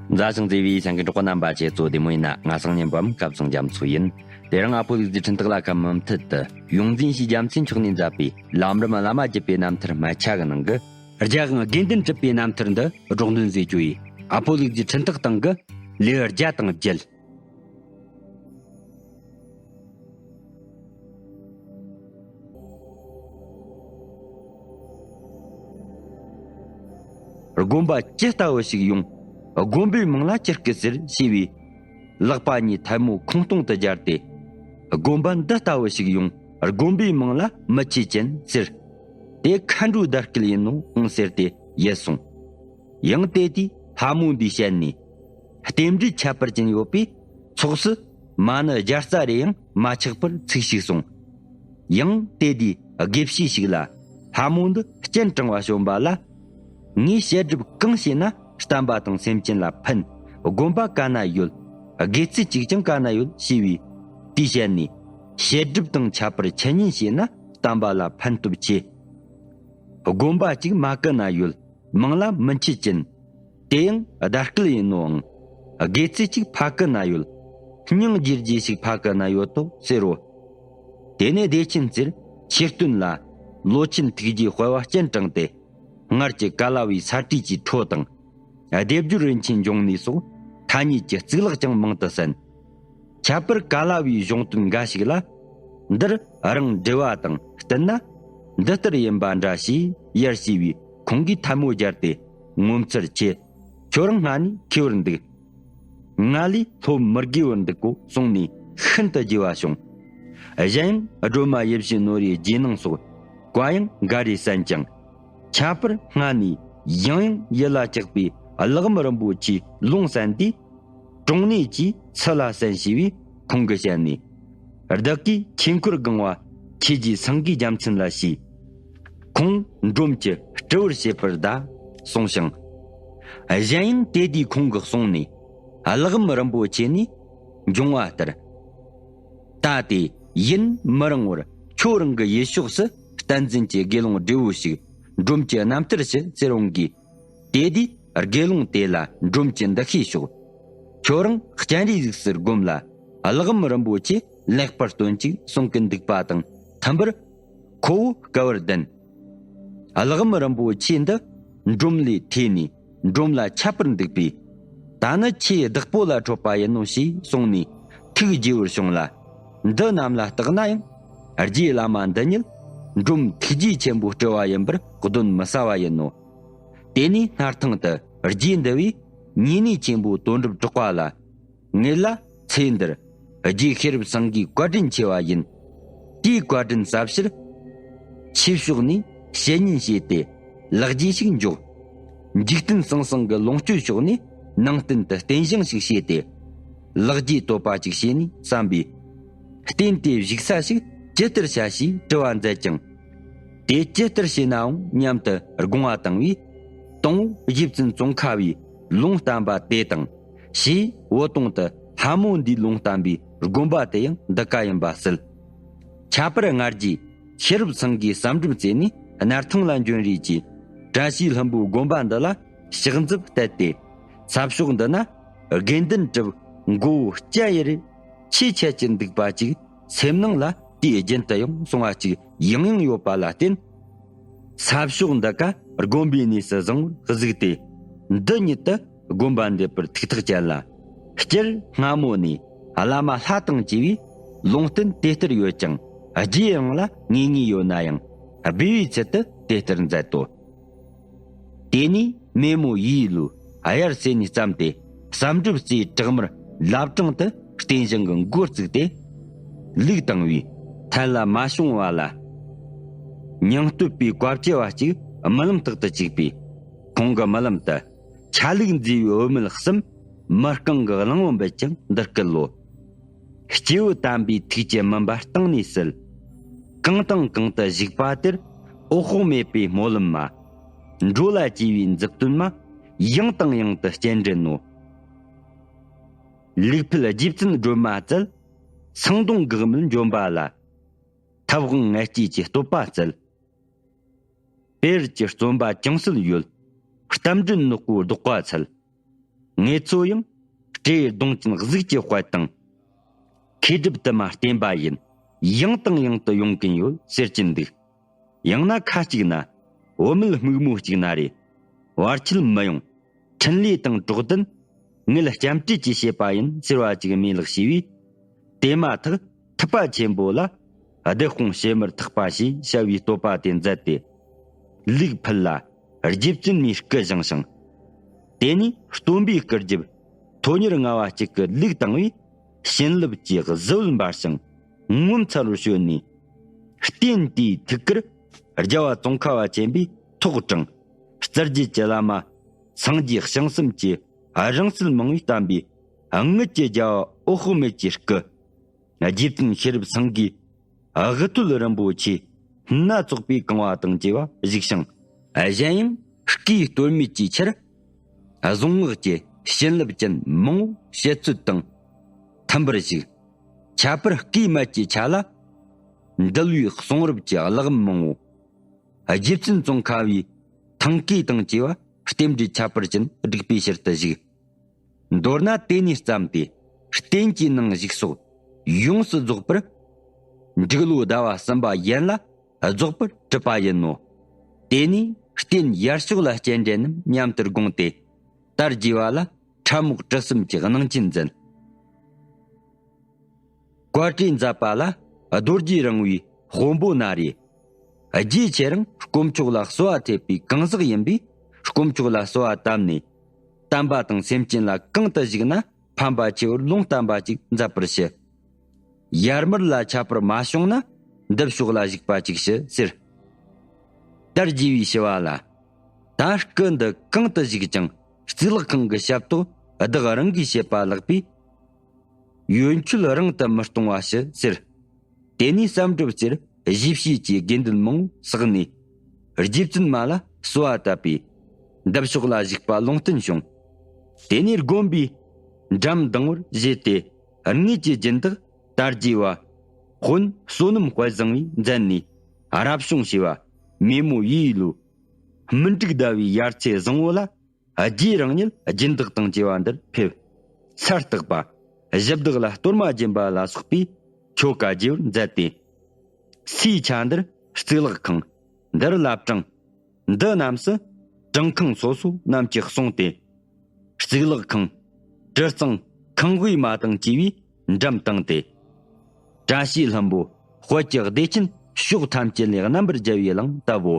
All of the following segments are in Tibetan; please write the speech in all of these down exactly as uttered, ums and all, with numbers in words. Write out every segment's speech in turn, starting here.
མཛའ་ཞིང་བརྩེ་བའི་སེམས་ཀྱི་གྲོགས་པོ་རྣམ་པ། ཁྱེད་ཚོ་བདེ་མོ་ཡིན་ན། ང་སང་ཉིན་པའམ་སྐབས་སང་རྒྱ་མཚོ་ཡིན། དེ་རིང་ཨ་ཕོ་ལུག་རྫིའི་འཕྲིན་ཐག་ལ་ཁ་མུ་མཐུད་དུ་ཡོངས་འཛིན་ཞེས་རྒྱལ་མཚན་མཆོག་ནས་མཛད་པའི་ལམ་རིམ་བླ་མ་བརྒྱུད་པའི་རྣམ་ཐར་སྨད་ཆ་གི་ནང་གི། རྒྱལ་དབང་དགེ་འདུན་གྲུབ་པའི་རྣམ་ཐར་འདི་སྒྲོག་འདོན་མཛད་རྒྱུ་ཡིན། ཨ་ཕོ་ལུག་རྫིའི་འཕྲིན་ཐག་སྟེང་གི་ལེའུ་བརྒྱ་དང་བརྒྱད། དགོན་པ་ཇི་ལྟ་བུ་ཞིག་ཡོང་། དགོན་པའི་མིང་ལ་ཅི་སྐད་ཟེར་ཞེས་པའི་ལག་པ་གཉིས་ཐལ་མོ་ཁོང་སྟོང་དུ་སྦྱར་ཏེ། དགོན་པ་འདི་ལྟ་བུ་ཞིག་ཡོང་། དགོན་པའི་མིང་ལ་མི་ཆོས་ཅན་ཟེར། དེ་མཁའ་འགྲོའི་བརྡ་སྐད་ཡིན་ནོ་ཨང་ཟེར་ཏེ་ཡལ་སོང་། ཡང་དེ་དུས་ལྷ་མོ་འདིའི་ཞལ་ནས། རྟེན་འབྲེལ་ཁྱད་པར་ཅན་ཡོད་པས། ཚོགས་སུ་མ་ཎི་བརྒྱ་རྩ་རེ་ཡང་མ་ཆག་པར་ཚུགས་ཤིག་གསུངས། ཡང་དེ་དུས་དགེ་བཤེས་ཤིག་ལ་ལྷ་མོ་འདི་སྤྱན་དྲངས་པ་བྱོན་པ་ལ། ངས་བཤད་སྒྲུབ་གང་བྱས་ན་བསྟན་པ་དང་སེམས་ཅན་ལ་ཕན། དགོན་པ་ག་ན་ཡོད། དགེ་ཚུལ་གཅིག་ཀྱང་ག་ན་ཡོད་ཞེས་པའི་དེའི་ཞལ་ནས། བཤད་སྒྲུབ་དང་ཁྱད་པར་ཆ་གཉིས་བྱས་ན་བསྟན་པ་ལ་ཕན་སྟོབས་ཆེ། དགོན་པ་གཅིག་མ་གི་ན་ཡོད། མིང་ལ་མི་ཆོས་ཅན། དེ་ཡང་བརྡ་སྐད་ཡིན་ནོའང་། དགེ་ཚུལ་གཅིག་ཕ་གི་ན་ཡོད། སྙིང་རྗེ་རྗེ་ཞིག་ཕ་གི་ན་ཡོད་དོ་ཟེར་རོ། དེ་ནས་བདེ་ཆེན་རྩེར་ཆོས་སྟོན་ལ་ལོ་ཆེན་ཐུགས་རྗེའི་དཔལ་བ་སྤྱན་དྲངས་ཏེ། སྔར་གྱི་ཀ་ལ་བའི་ས་བཀྲིས་ཀྱི་འཕྲོ་དང་། སྡེབ་སྦྱོར་རིན་ཆེན་འབྱུང་གནས་སོགས་ཐ་སྙད་ཀྱི་གཙུག་ལག་ཀྱང་མང་དུ་གསན། ཁྱད་པར་ཀ་ལ་བའི་གཞུང་དོན་འགའ་ཞིག་ལ། འདིར་རང་འགྲེལ་བ་དང་བསྟུན་ན། འདི་ལྟར་ཡིན་པ་འདྲ་ཞེས་ཡར་ཞུས་པས། ཁོང་གིས་ཐལ་མོ་སྦྱར་ཏེ། ངོ་མཚར་ཆེ། ཁྱོད་རང་སྔ་ནས་མཁས་པར་འདུག། ང་ལས་སློབ་མི་དགོས་པར་འདུག་གོ་གསུངས་ནས་ཤིན་ཏུ་དགྱེས་པ་བྱུང་། གཞན་ཡང་སྒྲོལ་མ་ཡིད་བཞིན་ནོར་བུའི་རྗེས་གནང་སོགས་བཀའ་ཡང་འགའ་རེ་གསན་ཀྱང་། ཁྱད་པར་སྔ་ནས་ཡང་ཡང་ཡིད་ལ་གཅིག་པའི་གླེགས་བམ་རིན་པོ་ཆེའི་ལུང་གསན་དུས། དྲུང་ནས་ཀྱིས་ཚུར་ལ་གསན་ཞུས་པས། ཁོང་གི་ཞལ་ནས། བདག་གིས་ཆོས་འཁོར་སྒང་བ་ཆོས་རྗེ་སེང་གེའི་རྒྱལ་མཚན་ལ་ཞུས། ཁོང་འབྲོམ་གྱི་སྤྲུལ་བར་བྱེད་པར་གདའ་གསུངས་ཤིང་། གཞན་ཡང་དེ་དུས་ཁོང་གི་གསུང་ནས་གླེགས་བམ་རིན་པོ་ཆེ་ནས་འབྱུང་བ་ལྟར། ད་དེ་ཡུན་མི་རིང་བར་ཁྱོད་རང་གི་ཡུལ་ཕྱོགས་སུ་བསྟན་འཛིན་གྱི་དགེ་སློང་བགྲེས་པོ་ཞིག་འབྲོམ་གྱི་རྣམ་ཐར་ཞུ་ཟེར་འོང་གིས། དེ་དུས་དགེ་སློང་དེ་ལ་འབྲོམ་གྱི་འདུ་ཤེས་ཤོག། ཁྱོད་རང་སྤྱན་རས་གཟིགས་སུ་བསྒོམ་ལ་གླེགས་བམ་རིན་པོ་ཆེ་ལེགས་པར་སྟོན་ཅིག་གསུང་གི་འདུག་པ་དང་མཐུན་པར། ཁོ་བོ་བསྐུལ་བར་གདན། གླེགས་བམ་རིན་པོ་ཆེ་འདི་འབྲོམ་ལས་ཐོས་ནས་འབྲོམ་ལ་ཁྱབ་པར་འདུག་པས། ད་ནི་ཆེས་བདག་པོ་ལ་འཕྲོད་པ་ཡིན་ནོ་ཞེས་གསུངས་ནས་ཐུགས་དགྱེས་པར་བྱུང་ལ། འདི་རྣམས་ལ་བརྟགས་ན་ཡང་རྗེ་བླ་མ་འདི་ཉིད་འབྲོམ་ཐུགས་རྗེ་ཆེན་པོའི་སྤྲུལ་བ་ཡིན་པར་གདོན་མི་ཟ་བ་ཡིན་ནོ། དེ་ནས་སྣར་ཐང་དུ་རྗེ་འདི་བས་ཉེ་གནས་ཆེན་པོ་དོན་གྲུབ་གྲགས་པ་ལ། ངེད་ལ་ཚེ་འདིར་རྗེ་ཤེས་རབ་སེང་གེའི་བཀའ་དྲིན་ཆེ་བ་ཡིན། དེའི་བཀའ་དྲིན་གསབ་ཕྱིར། ཆོས་ཕྱོགས་ནས་བཤེས་གཉེན་བྱས་ཏེ་ལེགས་སྐྱེས་ཤིག་འཇོག། འཇིག་རྟེན་ཟང་ཟིང་གི་ལོངས་སྤྱོད་ཕྱོགས་ནས་ནང་བསྟན་དུ་རྟེན་བཞེངས་ཤིག་བྱས་ཏེ། ལེགས་སྐྱེས་ཐོབ་པ་ཅིག་བྱས་ནས་བསམ་པས། རྟེན་དེ་བཞུགས་ས་ཞིག་ཇི་ལྟར་བྱ་ཞེས་དྲི་བ་མཛད་ཅིང་། དེ་ཇི་ལྟར་བྱས་ནའང་སྙམ་དུ་དགོངས་པ་བཏང་བས། དང་པོ་རྗེ་བཙུན་ཙོང་ཁ་བའི་ལུང་བསྟན་པ་དེ་དང་། ཞེས་བོད་དོང་དུ་ལྷ་མོ་འདིའི་ལུང་བསྟན་པའི་དགོན་པ་དེ་ཡང་འདི་ཀ་ཡིན་པ་སྲིད། ཁྱད་པར་སྔར་རྗེ་ཤེས་རབ་སེང་གེའི་བསམ་གྲུབ་རྩེ་ནས་སྣར་ཐང་ལ་འབྱོན་རེས་ཀྱིས་བཀྲ་ཤིས་ལྷུན་པོའི་དགོན་པ་འདི་ལ་ཕྱག་མཛུབ་གཏད་དེ། ས་ཕྱོགས་འདི་ན་དགེ་འདུན་གྲུབ་མགོ་བོ་སྐྱ་ཡེར་ཆེས་ཆད་ཀྱི་འདུག་པ་ཅིག་སེམས་ནང་ལ་དུས་རྒྱུན་དུ་ཡང་གསུང་བ་ཅིག་ཡང་ཡང་ཡོད་པ་ལ་བརྟེན། ས་ཕྱོགས་འདི་ཀ་དགོན་པའི་གནས་སུ་བཟང་བར་གཟིགས་ཏེ། འདི་ཉིད་དུ་དགོན་པ་འདེབས་པར་ཐུགས་ཐག་བཅད་ལ། སྤྱིར་སྔ་མོ་ནས་བླ་མ་ལྷ་དང་བཅས་པའི་ལུང་བསྟན་དེ་ལྟར་ཡོད་ཀྱང་། རྗེ་རང་ལ་ངེས་ངེས་ཡོད་ན་ཡང་སྦས་པའི་ཚུལ་དུ་དེ་ལྟར་མཛད་དོ། དེ་ནས་མེ་མོ་ཡིས་ལུས་གཡར་ཟེར་ནས་བརྩམས་ཏེ། བསམ་གྲུབ་རྩེའི་བྲག་དམར་བླ་བྲང་དུ་རྟེན་བཞེངས་ཀྱི་འགོ་བཙུགས་ཏེ། ལུགས་དང་བའི་ཐད་ལ་མ་བྱུང་བ་ལ། སྙིང་སྟོབས་པའི་བཀའ་བཅའ་བ་གཅིག་རྨི་ལམ་དག་ཏུ་བཅུག་པས། ཁོང་གི་རྨི་ལམ་དུ་ཆ་ལུགས་མཛེས་པའི་འོད་མིད་གསུམ་མི་རྐང་གི་གླང་བུ་འབུད་ཅིང་འདི་སྐད་ལོ། སྐྱེས་བུ་དམ་པའི་ཐུགས་ཀྱི་མུན་པ་གཏིང་ནས་སེལ། གང་དང་གང་དུ་བཞུགས་པ་དེར་འོད་དཔག་མེད་པའི་སྨོན་ལམ་མ། འགྲོ་ལ་བཅས་པའི་མཛུབ་སྟོན་མ། ཡང་དང་ཡང་དུ་སྤྱན་འདྲེན་ནོ། ལུགས་ཕུད་རྗེ་བཙུན་སྒྲོལ་མ་རྩལ། སེང་གདོང་འགག་མེད་འཇོམས་པ་ལ། ཐབས་དབང་ལྔ་སྐྱེས་ཀྱི་བསྟོད་པ་སྩལ། དཔལ་གྱི་བརྩོན་པ་ཅུང་ཟད་ཡོད། རྟ་མགྲིན་ནག་པོའི་བཟློག་པ་འཚལ། ངེད་ཚོ་ཡང་སྤྲེའུ་གདོང་ཅན་གཟུགས་ཀྱི་དཔལ་དང་། མཁས་གྲུབ་དུ་མ་བསྟེན་པ་ཡིན། ཡང་དང་ཡང་དུ་ཡོང་གིན་ཡོད་ཟེར་གྱིན་འདུག། ཡང་ན་ཁ་ཅིག་ན། བུད་མེད་སྨུག་མོ་གཅིག་ན་རེ། བར་ཆད་མི་ཡོང་། འཕྲིན་ལས་དང་གྲོགས་ལྡན། ངེད་སྐྱབས་འགྲོས་ཀྱི་བྱེད་པ་ཡིན་ཟེར་བ་ཅིག་མེད་ལགས་ཞེས་པས། དེ་མ་ཐག་ཐུབ་པ་ཆེན་པོ་ལ། བདུད་དཔུང་ཕྱེ་མར་ཐག་པ་ཞེས་བྱ་བའི་བསྟོད་པ་དེ་མཛད་དེ། ལུག་ཕུད་ལ་རྗེ་བཙུན་མའི་སྐུ་བཞེངས་ཤིང་། དེ་ནས་སྟོན་པའི་སྐུར་བརྒྱུད་ཐོ་ཉེར་ལྔ་བ་གཅིག་གི་ལུགས་དང་བའི་བྱིན་རླབས་ཀྱི་གཟི་འོད་འབར་ཞིང་ངོ་མཚར་བར་བྱོན་ནས། རྟེན་དེའི་ཐུགས་ཀར་རྒྱལ་བ་ཙོང་ཁ་བ་ཆེན་པོས་ཐོག་དྲངས། རྩ་རྒྱུད་ཀྱི་བླ་མ་སངས་རྒྱས་བྱང་སེམས་ཀྱི་རིང་བསྲེལ་མང་བས་བསྟན་པའི་དངུལ་གྱི་རྒྱལ་བ་འོད་དཔག་མེད་ཀྱི་སྐུ། རྗེ་བཙུན་ཤེས་རབ་སེང་གེའི་དབུ་ཐོད་རིན་པོ་ཆེ་སྣ་ཚོགས་པས་གང་བ་དང་བཅས་པ་བཞུགས་ཤིང་། གཞན་ཡང་སྐུའི་སྟོད་སྨད་ཀྱི་ཆར་གཟུངས་སྔགས་ཀྱི་བྱིན་རླབས་ཅན་མང་བོ་བཤད་ཚོད་དང་མཐུན་པར་བཞུགས། ཁྱད་པར་སྐུའི་སྨད་ཀྱི་ཆ་ལ་འདུལ་བའི་གསུང་རབ་ཀྱི་གླེགས་བམ་མང་བོ། རྗེ་བཙུན་ཙོང་ཁ་བའི་ཐང་གའི་དང་བཅས་པ་རྟེན་འབྲེལ་ཁྱད་པར་ཅན་བསྒྲིགས་པའི་ཕྱིར་དུ་བཞུགས། མདོར་ན་དེ་ནས་བརྩམས་ཏེ་རྟེན་གྱི་ནང་བཞུགས་སོགས་ཡོངས་སུ་རྫོགས་པར་འབྲུག་ལོ་ཟླ་བ་གསུམ་པ་ཡན་ལ་རྫོགས་པར་གྲུབ་པ་ཡིན་ནོ། དེ་ནས་རྟེན་ཡར་ཕྱོགས་ལ་སྤྱན་འདྲེན་རྣམས་མཉམ་དུ་བསྒོངས་ཏེ་དར་རྒྱས་པ་ལ་ཁྲབ་རྨོག་གྲུ་གསུམ་གྱི་གནང་སྦྱིན་མཛད། བཀའ་དྲིན་མཛད་པ་ལ་རྡོ་རྗེ་རིང་བའི་དཔོན་པོ་ན་རེ། རྗེ་ཁྱེད་རང་དཀོན་མཆོག་ལ་གསོལ་བ་ཐེབས་པའི་གང་ཟག་ཡིན་པས་དཀོན་མཆོག་ལ་གསོལ་བ་བཏབ་ནས། བསྟན་པ་དང་སེམས་ཅན་ལ་གང་དུ་བཞུགས་ན་ཕན་པ་ཆེ་བར་ལུང་བསྟན་པ་ཅིག་མཛད་པར་ཞུ། ཡར་མར་ལ་ཁྱད་པར་མ་བྱུང་ན་འདི་ཕྱོགས་ལ་བཞུགས་པ་ཅིག་ཞུ་ཟེར། དར་རྒྱས་པའི་ཞུ་བ་ལ། ད་སྐུ་འདི་གང་དུ་བཞུགས་ཀྱང་གཙུག་ལག་ཁང་གི་ཞབས་ཏོག་བདག་རང་གིས་བྱེད་པ་ལགས་པས། ཡོན་མཆོད་རིང་དུ་མི་གཏོང་བ་ཞུ་ཟེར། དེ་ནས་བསམ་གྲུབ་སྤྱིར་གཞིས་བྱེས་ཀྱི་དགེ་འདུན་མང་བསགས་ནས། རྗེ་བཙུན་མ་ལ་གསོལ་བ་བཏབ་པས། འདི་ཕྱོགས་ལ་བཞུགས་པ་ལུང་བསྟན་བྱུང་། དེ་ནས་དགོན་པའི་འགྲམ་ལྡང་བར་བཞེད་དེ། དངོས་ཀྱི་སྦྱིན་བདག་དར་རྒྱས་པ། དཔོན་བསོད་ནམས་དཔལ་བཟང་བས་མཛད་ནས། རབ་བྱུང་བྱེ་བ་མེ་མོ་ཡེ་ལོ། སྨིན་དྲུག་ཟླ་བའི་ཡར་ཚེས་བཟང་བོ་ལ། རྗེ་རང་ཉིད་སྦྱིན་བདག་དང་བཅས་པ་འདིར་ཕེབས། མཚར་རྟགས་པ། གཞི་བདག་ལ་གཏོར་མ་སྦྱིན་པ་ལ་སོགས་པའི་ཆོ་ག་རྒྱས་པར་མཛད་དེ། སའི་ཆ་འདིར་གཙུག་ལག་ཁང་། འདིར་བླ་བྲང་། འདི་རྣམས་སུ་བྲང་ཁང་སོ་སོ་རྣམས་ཀྱིས་བསྲུངས་ཏེ། གཙུག་ལག་ཁང་། གྲི་གཙང་ཁང་དབུས་མ་དང་བཅས་པའི་འགྲམ་དང་སྟེ། བཀྲ་ཤིས་ལྷུན་པོ་དཔལ་གྱི་བདེ་ཆེན་ཕྱོགས་ཐམས་ཅད་ལས་རྣམ་པར་རྒྱལ་བའི་གླིང་བཏབ་བོ།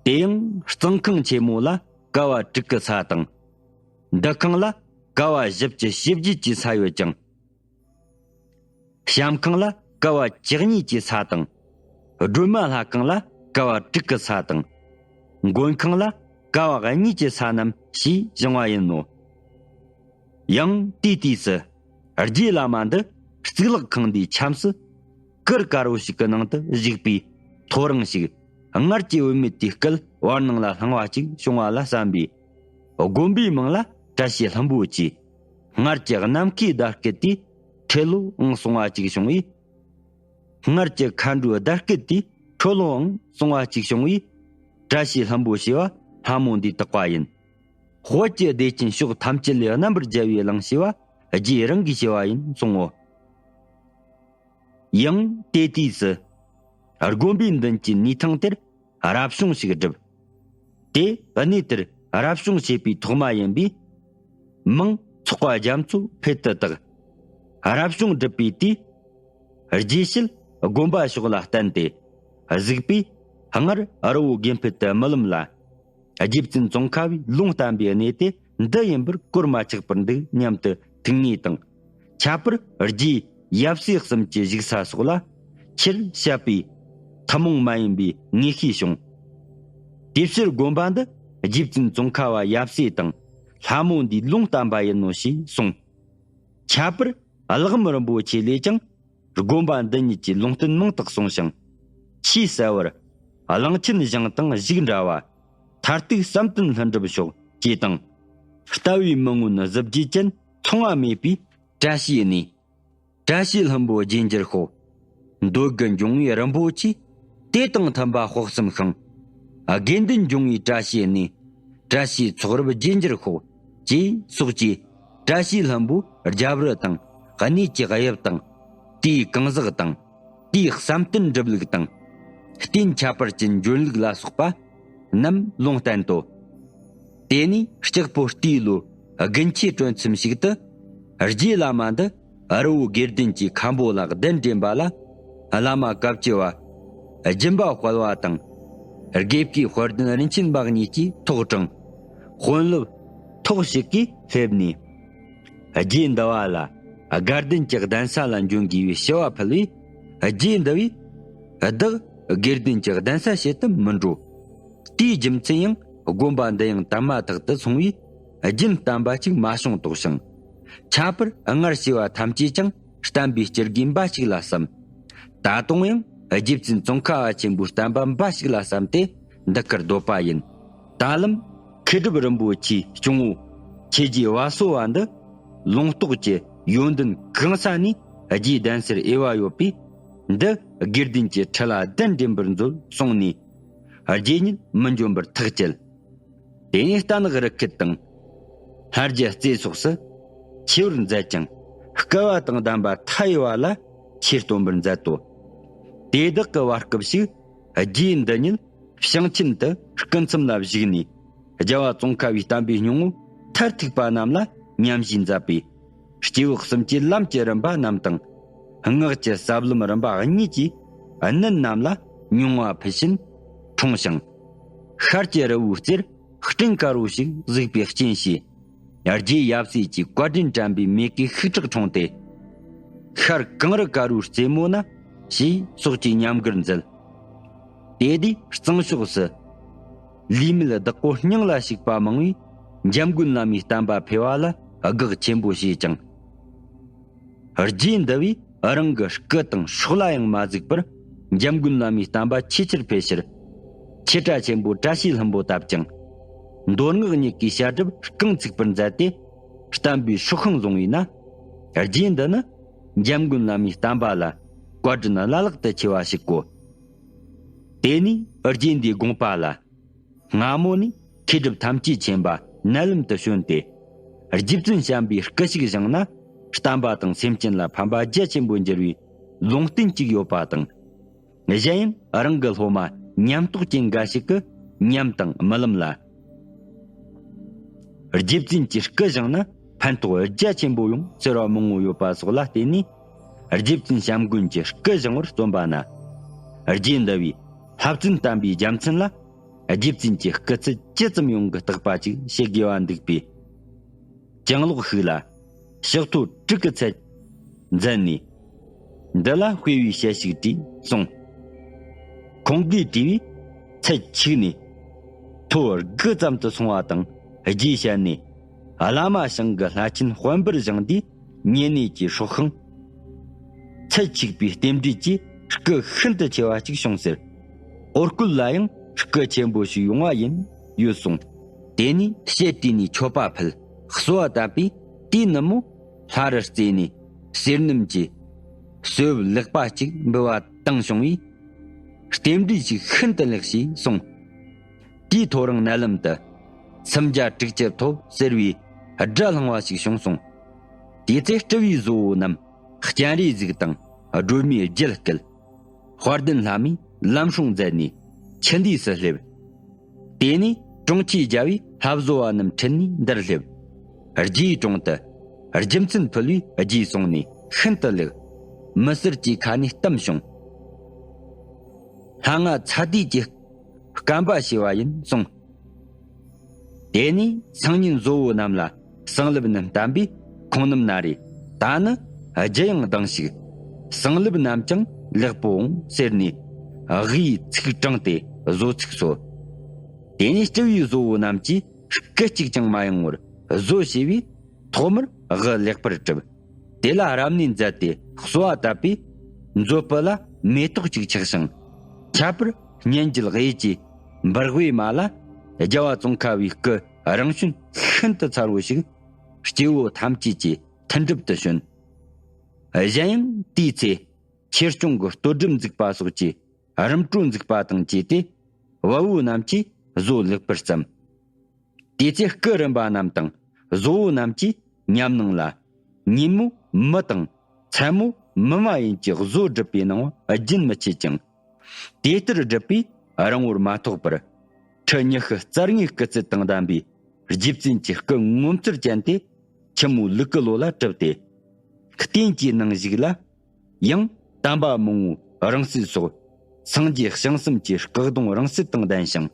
དེ་ཡང་གཙང་ཁང་ཆེན་མོ་ལ་ཀ་བ་དྲུག་གི་ས་དང་། འདུ་ཁང་ལ་ཀ་བ་བཞི་བཅུ་ཞེ་བརྒྱད་ཀྱི་ས་ཡོད་ཅིང་། བཤམས་ཁང་ལ་ཀ་བ་བཅུ་གཉིས་ཀྱི་ས་དང་། སྒྲོལ་མ་ལྷ་ཁང་ལ་ཀ་བ་དྲུག་གི་ས་དང་། མགོན་ཁང་ལ་ཀ་བ་གཉིས་ཀྱི་ས་རྣམས་ཞེས་བྱུང་བ་ཡིན་ནོ། ཡང་དེའི་དུས་སུ་རྗེ་བླ་མ་འདི་གཙུག་ལག་ཁང་འདིའི་ཁྱམས་སུ་གུར་དཀར་པོ་ཞིག་གི་ནང་དུ་བཞུགས་པས། ཐོ་རངས་ཤིག་སྔར་གྱི་བུད་མེད་དེའི་སྐད་བར་སྣང་ལ་ལྷུང་བ་ཅིག་བྱུང་བ་ལ་བསམ་པས། དགོན་པའི་མིང་ལ་བཀྲ་ཤིས་ལྷུན་པོ་བཅས། སྔར་གྱི་ནམ་མཁའི་ཟླ་སྐུད་དེ་ཁྲེ་ལོའང་སོང་བ་ཅིག་བྱུང་བས། སྔར་གྱི་མཁའ་འགྲོའི་ཟླ་སྐུད་དེ་ཁྲོ་ལོའང་སོང་བ་ཅིག་བྱུང་བས། བཀྲ་ཤིས་ལྷུན་པོ་ཞེས་པ་ལྷ་མོ་འདིས་བཏགས་པ་ཡིན། དཔལ་གྱི་བདེ་ཆེན་ཕྱོགས་ཐམས་ཅད་ལས་རྣམ་པར་རྒྱལ་བའི་གླིང་ཞེས་པ་རྗེ་རང་གིས་ཞུ་བ་ཡིན་གསུང་ངོ་། ཡང་དེ་དུས་སུ། དགོན་པའི་མདུན་གྱི་ནུས་ཐང་དེར་རབ་བྱུང་ཞིག་བསྒྲུབས། དེ་གནས་དེར་རབ་བྱུང་བྱེད་པའི་ཐོག་མ་ཡིན་པས། མིང་ཚོགས་པ་རྒྱ་མཚོ་འཕེལ་དུ་བཏགས། རབ་བྱུང་བསྒྲུབས་པའི་དུས། རྗེ་ཤུལ་དགོན་པ་ཕྱོགས་ལ་བསྟན་ཏེ་གཟིགས་པས། སྔར་རི་བོ་དགེ་འཕེལ་དུ་རྨི་ལམ་ལ། རྗེ་བཙུན་ཙོང་ཁ་བས་ལུང་བསྟན་པའི་གནས་དེ་འདི་ཡིན་པར་གོར་མ་ཆག་པར་འདུག་སྙམ་དུ་ཐུགས་ངེས་དང་། ཁྱད་པར་རྗེ་ཡབ་སྲས་གསུམ་གྱི་བཞུགས་ས་སོགས་ལ་ཆེར་བཤད་པའི་ཐུན་མོང་མ་ཡིན་པའི་ངེས་ཤེས་བྱུང་། དེ་ཕྱིར་དགོན་པ་འདི་རྗེ་བཙུན་ཙོང་ཁ་བ་ཡབ་སྲས་དང་ལྷ་མོ་འདིས་ལུང་བསྟན་པ་ཡིན་ནོ་ཞེས་གསུངས། ཁྱད་པར་གླེགས་བམ་རིན་པོ་ཆེ་ལས་ཀྱང་། དགོན་པ་འདི་ཉིད་ཀྱི་ལུང་བསྟན་མང་དག་གསུངས་ཤིང་། ཆེས་གསལ་བར། གླང་ཆེན་ཞིང་དང་བཞུགས་འདྲ་བ། མཐར་ཐུག་བསམ་གཏན་ལྷུན་གྲུབ་ཕྱོགས་ཅེས་དང་། ལྟ་བའི་མི་མངོན་གཟི་བརྗིད་ཅན་མཚུངས་པ་མེད་པའི་བཀྲ་ཤིས་གནས། བཀྲ་ཤིས་ལྷུན་པོ་རྗེས་འཇུག་ཤོག། འདོད་དགུ་འབྱུང་བའི་རིན་པོ་ཆེ། དེ་དང་མཐུན་པ་དཔག་བསམ་ཤིང་། དགེ་འདུན་འབྱུང་བའི་བཀྲ་ཤིས་གནས། བཀྲ་ཤིས་ཚོགས་རབ་རྗེས་འཇུག་ཤོག། ཅེས་སོགས་ཀྱིས་བཀྲ་ཤིས་ལྷུན་པོའི་རྒྱབ་རི་དང་གནས་ཀྱི་དབྱིབས་དང་། དེའི་གང་ཟག་དང་། དེའི་བསམ་གཏན་སྒྲུབ་ལུགས་དང་། རྟེན་ཁྱད་པར་གྱི་འཇོན་ལུགས་ལ་སོགས་པ་རྣམས་ལུང་བསྟན་ཏོ། དེ་ནས་ལྕགས་ཕོ་རྟའི་ལོ་དགུན་ཆོས་གྲོལ་མཚམས་ཤིག་ཏུ། རྗེ་བླ་མ་འདི་རི་བོ་དགེ་ལྡན་གྱི་མཁན་པོ་ལ་གདན་འདྲེན་པ་ལ། བླ་མ་སྐབས་བཅུ་བ་སྦྱིན་པ་དཔལ་བ་དང་། དགེ་བསྐོས་དཔལ་ལྡན་རིན་ཆེན་འབའ་གཉིས་ཀྱིས་ཐོག་དྲངས། དཔོན་སློབ་ཐོག་ཞིག་གིས་སླེབས་ནས། རྗེ་འདི་བ་ལ་དགའ་ལྡན་གྱི་གདན་ས་ལ་འབྱོན་དགོས་པའི་ཞུ་བ་ཕུལ་བས། རྗེ་འདི་བས་བདག་དགེ་ལྡན་གྱི་གདན་ས་བྱེད་དུ་མི་འགྲོ། དེའི་རྒྱུ་མཚན་ཡང་དགོན་པ་འདི་ཡང་དམ་མ་ཐག་ཏུ་སོང་བས། རྒྱུན་བསྟན་པ་ཅིག་མ་བྱུང་དོགས་ཤིང་། ཁྱད་པར་སྔར་བྱས་པ་ཐམས་ཅད་ཀྱང་བསྟན་པའི་སྤྱི་དགེ་འབའ་ཞིག་ལ་བསམ། ད་དུང་ཡང་རྗེ་བཙུན་ཙོང་ཁ་པ་ཆེན་པོའི་བསྟན་པ་འབའ་ཞིག་ལ་བསམ་སྟེ་འདི་ཁར་སྡོད་པ་ཡིན། ད་ལམ་མཁས་གྲུབ་རིན་པོ་ཆེའི་སྐྱོང་བོ་ཆོས་རྗེ་བ་སོ་བ་འདི་ལུང་རྟོགས་ཀྱི་ཡོན་ཏན་གང་ས་ནས་རྗེའི་གདན་སར་འོས་པ་ཡོད་པས། འདི་དགེ་ལྡན་གྱི་ཁྲི་ལ་གདན་འདྲེན་པར་མཛོད་གསུངས་ནས། རྗེ་ཉིད་མི་འབྱོན་པར་ཐག་བཅད། དེ་ནས་རྟ་ནག་རི་ཁུལ་དང་། ལྷ་རྒྱལ་རྩེ་སོགས་སུ་ཆོས་བར་མཛད་ཅིང་། བསྐལ་བ་དང་ལྡན་པ་མཐའ་ཡས་པ་ལ་ཆོས་སྟོན་པར་མཛད་དོ། དེ་དག་གི་བར་སྐབས་ཤིག་རྗེ་འདི་ཉིད་ཞིང་ཆེན་དུ་སྐུ་མཚམས་ལ་བཞུགས་ནས། རྒྱལ་བ་ཙོང་ཁ་པའི་བསྟན་པའི་སྙིང་པོ་མཐར་ཐུག་པ་རྣམས་ལ་ཉམས་བཞེས་མཛད་པས། སྐྱེས་བུ་གསུམ་གྱི་ལམ་གྱི་རིམ་པ་རྣམས་དང་། སྔགས་ཀྱི་ཟབ་ལམ་རིམ་པ་གཉིས་ཀྱི་གནད་རྣམས་ལ་མྱོང་བ་ཕུལ་ཕྱིན་འཁྲུངས་ཤིང་། ཤར་གྱི་རི་བོའི་རྩེར་སྤྲིན་དཀར་པོ་ཞིག་གཟིགས་པའི་རྐྱེན་བྱས། རྗེ་ཡབ་སྲས་ཀྱི་བཀའ་དྲིན་དྲན་པའི་མོས་གུས་ཤུགས་དྲག་འཁྲུངས་ཏེ། ཤར་གངས་རི་དཀར་པོའི་རྩེ་མོ་ན། ཞེས་སོགས་ཀྱི་ཉམས་མགུར་མཛད། དེ་དུས་གཙང་ཕྱོགས་སུ། ལུས་མེད་བདག་པོ་སྙིང་ལ་ཞུགས་པ་མང་བས། འཇམ་མགོན་བླ་མའི་བསྟན་པ་འཕེལ་བ་ལ་དགག་ཆེན་པོ་བྱས་ཀྱང་། རྗེ་འདི་བས་རང་གི་སྐུ་དང་སྲོག་ལ་ཡང་མ་གཟིགས་པར། འཇམ་མགོན་བླ་མའི་བསྟན་པ་ཆེས་ཆེར་འཕེལ་ཕྱིར། ཆོས་གྲྭ་ཆེན་པོ་བཀྲ་ཤིས་ལྷུན་པོ་བཏབ་ཅིང་། མདོ་སྔགས་གཉིས་ཀའི་བཤད་སྒྲུབ་རྐང་ཚུགས་པར་མཛད་དེ། བསྟན་པའི་སྲོག་ཤིང་བཟུང་བས་ན། རྗེ་འདི་ནི་འཇམ་མགོན་བླ་མའི་བསྟན་པ་ལ་བཀའ་དྲིན་བླ་ལྷག་ཏུ་ཆེ་བ་ཞིག་གོ། དེ་ནས་རྗེ་འདིའི་དགོངས་པ་ལ། སྔ་མོ་ནས་མཁས་གྲུབ་ཐམས་ཅད་མཁྱེན་པ་མནལ་ལམ་དུ་བྱོན་ཏེ། རྗེ་བཙུན་བྱམས་པའི་སྐུ་ཞིག་བཞེངས་ན། བསྟན་པ་དང་སེམས་ཅན་ལ་ཕན་པ་རྒྱ་ཆེན་པོ་འགྱུར་བའི་ལུང་བསྟན་ཅིག་ཡོད་པ་དང་། གཞན་ཡང་རང་གི་སློབ་མ་ཉམས་རྟོགས་ཅན་འགའ་ཞིག་གི་ཉམས་དང་རྨི་ལམ་ལ། རྗེ་བཙུན་གྱི་སྐུ་བཞེངས་ན་ཕན་ཐོགས་རྒྱ་ཆེན་པོ་ཡོང་ཟེར་བ་མང་པོ་ཡོད་པ་སོགས་ལ་བརྟེན་ནས། རྗེ་བཙུན་བྱམས་མགོན་གྱི་སྐུ་བཞེངས་པར་བརྩོན་པ་ན། རྗེ་འདི་བས་ལྷ་བཙུན་བསྟན་པའི་རྒྱལ་མཚན་ལ། རྗེ་བཙུན་གྱི་སྐུ་ཚད་ཇི་ཙམ་ཡོང་གི་བརྟག་པ་ཅིག་བྱེད་དགོས་པ་འདུག་པས། གྱང་ལོག་ཤིག་ལ་ཕྱག་ཐོ་དྲུག་གི་ཚད་མཛད་ནས། འདི་ལ་དཔེ་བའི་ཞལ་ཞིག་བྲིས་གསུངས། ཁོང་གིས་བྲིས་པས་ཚད་ཆིག་ནས་ཐོ་དགུ་ཙམ་དུ་སོང་བ་དང་། རྗེའི་ཞལ་ནས། བླ་མ་ཞིང་གི་ལྷ་ཆེན་དཔལ་འབར་བཞེངས་དུས། ཉེ་གནས་ཀྱི་སྲོག་ཤིང་ཚད་ཆིག་པའི་རྟེན་འབྲེལ་གྱིས་སྐུ་ཤིན་ཏུ་ཆེ་བ་ཅིག་བྱུང་ཟེར། འོ་སྐོལ་ལ་ཡང་སྐུ་ཆེན་པོ་ཞིག་ཡོང་བ་ཡིན་ཡོད་གསུངས། དེ་ནས་ཞལ་བྲིས་ནས་མཆོད་པ་ཕུལ། གསོལ་བ་བཏབ་པས་དེའི་ནུབ་མོ་ལྷ་རུ་བརྩེས་ནས་གསེར་སྣུམ་གྱི་གསོལ་བ་ལེགས་པ་ཅིག་འབུལ་བ་བཏང་བྱུང་བས། རྟེན་འབྲེལ་ཞིག་ཤིན་ཏུ་ལེགས་ཞེས་གསུངས། དེའི་ཐོ་རངས་མནལ་ལམ་དུ། སུམ་བརྒྱ་དྲུག་ཅུ་ཐོབ་ཟེར་བའི་སྒྲ་ལྷང་བ་ཞིག་བྱུང་གསུངས། དེ་ཚེ་སྤྲུལ་པའི་བཟོ་བོ་རྣམས་སྤྱན་རས་གཟིགས་དང་སྒྲོལ་མའི་རྒྱུད་བསྐུལ། དཔལ་ལྡན་ལྷ་མོས་ལམ་སྲུང་མཛད་ནས་ཆུ་འདུས་སུ་སླེབས། དེ་ནས་དྲུང་ཆེ་རྒྱལ་བས་ལྷ་བཟོ་བ་རྣམས་ཁྲིད་ནས་འདིར་སླེབས། རྗེའི་དྲུང་དུ་རྒྱུ་མཚན་ཕུལ་བས་རྗེས་སོང་ནས་ཤིན་ཏུ་ལེགས། མི་སེར་གྱི་ཁ་ནས་གཏམ་བྱུང་། ལྷ་ང་ཚ་དུས་ཀྱི་སྐམ་པ་ཞེས་པ་ཡིན་གསུངས། དེ་ནས་སང་ཉིན་བཟོ་བོ་རྣམས་ལ་སྲང་ལེབ་རྣམས་བསྟན་པས། ཁོང་རྣམས་ན་རེ་ད་ནི་རྒྱུ་ཡང་ལྡང་ཞིག་སྲང་ལེབ་རྣམས་ཀྱང་ལེགས་པོ་འོང་ཟེར་ནས། དབུས་ཚིག་དྲངས་ཏེ་བཟོ་ཚིག་སོ། དེ་ནས་སྤྲུལ་པའི་བཟོ་བོ་རྣམས་ཀྱིས་སྐུ་གཅིག་ཀྱང་མ་ཡེངས་པར་བཟོ་ཞེས་པས། ཐོག་མར་དབུ་ལེགས་པར་གྲུབ། དེ་ལ་རབ་གནས་མཛད་དེ་གསོལ་བ་བཏབ་པས། མཛོད་སྤུ་ལ་མེ་ཏོག་ཅིག་ཆགས་ཤིང་། ཁྱད་པར་སྙན་བརྒྱུད་དབྱེ་གྱི་འབུར་དབྱེ་མ་ལ། རྒྱལ་བ་ཙོང་ཁ་བའི་སྐུ་རང་བྱོན་ཤིན་ཏུ་མཚར་བོ་ཞིག་སྐྱེ་བོ་ཐམས་ཅད་ཀྱི་མཐུན་སྒྲུབ་ཏུ་བྱོན། གཞན་ཡང་དེའི་ཚེ་ཆོས་སྐྱོང་གི་གཏོར་སྒྲུབ་འཛུགས་པ་སོགས་ཀྱི་རིམ་གྲོ་འཛུགས་པ་དང་བཅས་ཏེ། བལ་བོ་རྣམས་ཀྱིས་བཟོ་ལེགས་པར་བརྩམས། དེ་ཚེ་སྐུ་རིམ་པ་རྣམས་དང་ བཟོ་བོ་རྣམས་ཀྱིས་ཉམས་སྣང་ལ། ཉིན་མོ་མི་དང་མཚན་མོ་མི་མ་ཡིན་གྱི་བཟོ་བསྒྲུབས་པའི་སྣང་བ་རྒྱུན་མི་ཆད་ཅིང་། དེ་ལྟར་བསྒྲུབས་པས་རིང་པོར་མ་ཐོགས་པར། ཁྲི་ཉི་ཤུ་རྩ་ལྔའི་སྐུ་ཚད་དང་ལྡན་པའི་རྗེ་བཙུན་གྱི་སྐུ་ངོ་མཚར་ཅན་དེ་ཆུ་མོའི་ལུག་གི་ལོ་ལ་གྲུབ་སྟེ། སྟེང་གི་ནང་ཞིག་ལ། ཡང་དམ་པ་མང་བོ་རིང་བསྲེལ་སོགས་སངས་རྒྱས་བྱང་སེམས་ཀྱི་སྐུ་གདུང་རིང་བསྲེལ་དང་ལྡན་ཞིང་།